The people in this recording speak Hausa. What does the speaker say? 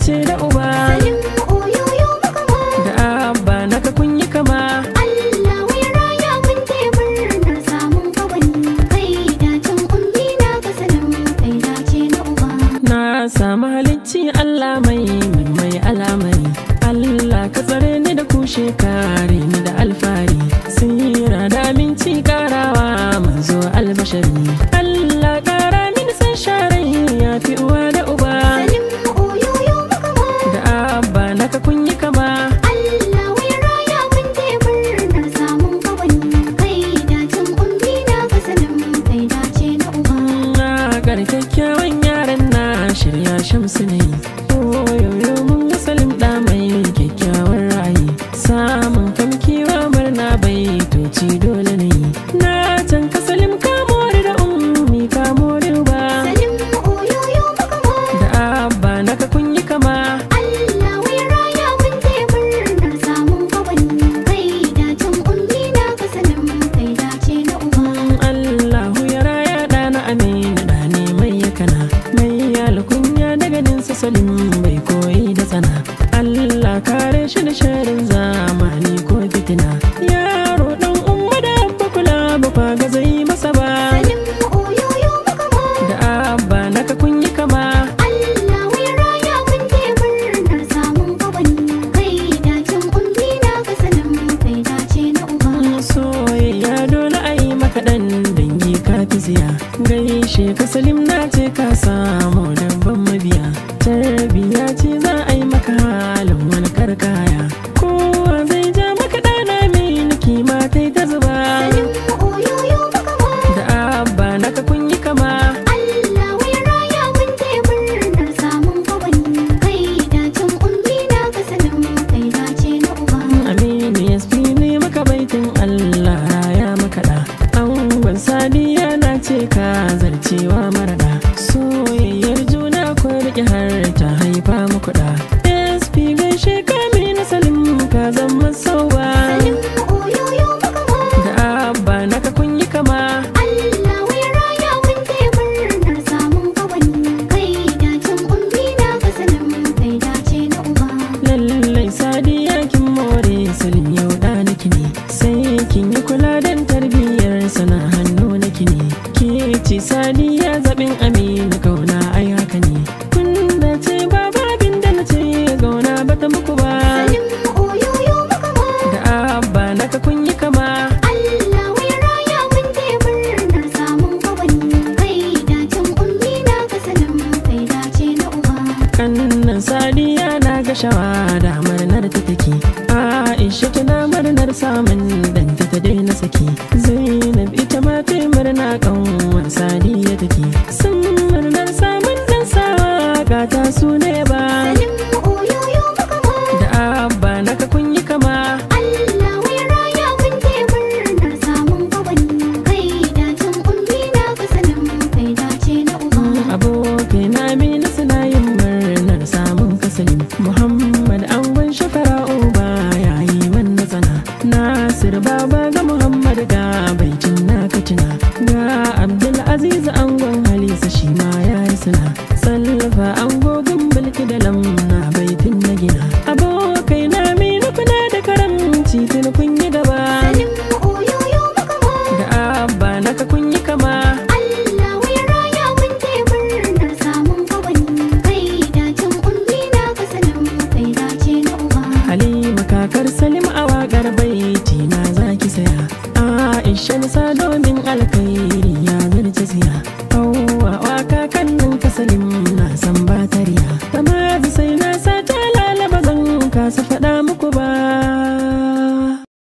dace da uba. Salim oyoyo makama. Da abba naka kun yi kama. Allah ya raya mun taya murnar samun kawani. Kai dacen ummi na ka Salim, kai dace na uba. Na samu halicci Allah mai mai alamari. Allah ka tsare ni da kushe, kare ni da alfari. Sira da aminci karawa manzo albashari. Allah kara mini san sharai ya fi uwa da uba. Salim oyoyo makama. Da abba naka kun yi kama. Allah ya raya mun taya murnar samun kawani. Kai dacen ummi na ka Salim, kai dace na uba. Na gar kyakkyawan yaran na shirya shamsu ne. Oyoyo mun ga Salim da mai kyakkyawar ra'ayi. Samun kamkewa murna baitoci dole ne. Na can ka Salim ka more da ummi ka more uba. Salim oyoyo makama. Da abba naka kun yi kama. Allah ya raya mun taya murnar samun kawani. Kai dacen ummi na ka Salim, kai dace na uba. Allahu ya raya ɗana Aminu ɗa ne mai yakana. Mai alkunya daga ninsa Salim bai koyi da tsana. Allah kare shi da sharin zamani ko fitina. Yaro ɗan umma da abba kula ba kwa ga zai masa ba. Salim oyoyo makama. Da abba naka kun yi kama. Allah ya raya mun taya murnar samun kawani. Kai dacen ummi na ka Salim, kai dace na uba. Soyayya dole a yi maka ɗan dangi ka fi siya. Gaishe ka Salim na ce ka samu dabban mabiya. Tarbiya ce za a yi maka halin wani karkaya. Kowa zai ja maka ɗana mai kima tai ta zuba. Salim oyoyo makama. Da abba naka kun yi kama. Allah ya raya mun taya murnar samun kawani. Kai dacen ummi na ka Salim, kai dace na uba. Aminu SP ne maka baitin Allah raya maka da. Angon Sadiya na ce ka zarcewa maraɗa. Soyayyar juna ku riƙe har ta haifa muku ɗa. SP gaishe ka Aminu Salim ka zama sauwa. Salim oyoyo makama. Da abba naka kun yi kama. Allah ya raya mun taya murnar samun kawani. Kai dacen ummi na ka Salim, kai dace na uba. Lallai Sadiya kin more Salim yau da naki ne. Sai kin yi kula dan tarbiyyar sana hannu naki ne. Ke ce Sadiya zaɓin Aminu kauna ai haka ne. Kun da ce babu abin da na ce gauna bata muku ba. Salim oyoyo makama. Da abba naka kun yi kama. Allah ya raya mun taya murnar samun kawani. Kai dacen ummi na ka Salim, kai dace na uba. Kannan Sadiya na ga shawa da murnar ta take. Aisha tana murnar samun danta ta daina saki. Zainab ita ma ta yi murna kanwar Sadiya take. Sun murnar samun dan saka ta su ne ba. Salim oyoyo makama. Da abba naka kun yi kama. Allah ya raya mun taya murnar samun kawani. Kai dacen ummi na ka Salim, kai dace na uba. Abokai na Aminu suna yin murnar samun kasali. Muhammad angon shafara uba yayi man tsana. Nasir baba ga Muhammad ga baitin na katina. Ga Abdul Aziz angon Halisa shi ma yayi suna. Salfa angon